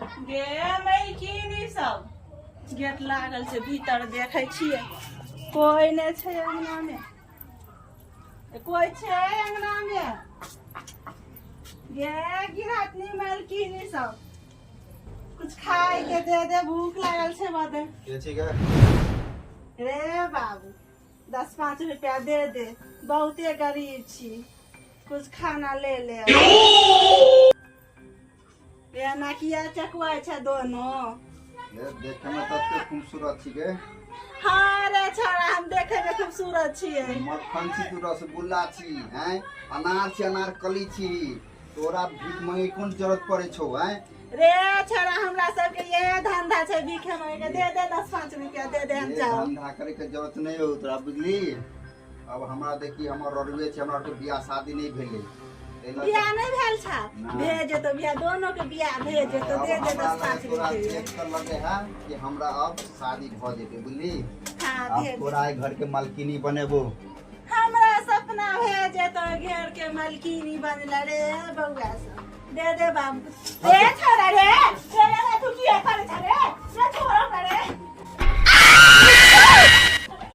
गे मलकिनी सब गेट लागल छै, भीतर देखै छियै, कोई नहि छै अंगना मे। कोई छै अंगना मे? गे गिरहतनी, मलकिनी सब, कुछ खाय के दे दे, भूख लागल छै बदे। के छी गे? रे बाबू, 10-5 रुपया दे दे, बहुते गरीब छी, कुछ खाना ले ले। एना किया चकवाय छै दोनो? ले, देखे में तते खूबसूरत छी गे। हाँ रे छोड़ा, हम देखे में खूबसूरत छियै। मक्खन छी तू, रसगुल्ला छी, हैं? अनार छी, अनार कली छी। तोरा भीख मांगे कोन जरूरत पड़े छौ, हैं? रे छोड़ा, हमरा सबके ये धंधा छै भीखे मांगे के। दे दे, 10-5 रुपया दे दे, हम ये जाओ। धंधा करे के जरूरत नहीं हो तोरा, बुझली? अब हमरा देखी, हमर रड़ुए छै, हमरा के बियाह शादी नहीं भेलै। ताहि लऽ बियाह कऽ नहीं भेल छा? ना। भेज जेतो बियाह, दोनों के बियाह भेज जेतो। अब दे दे हमरा 10-5 लगे तोरा रुपया। देख कर लगे है कि हमरा अब शादी भऽ जेतै, बुझली? हाँ। अब भेज। तोरा एहि घर के मालकिनी बनेबो। हमरा सपना भे जेतो घर के मालकिनी बनला। रे बउआ सब, दे दे बाबू, दे छोड़ा रे।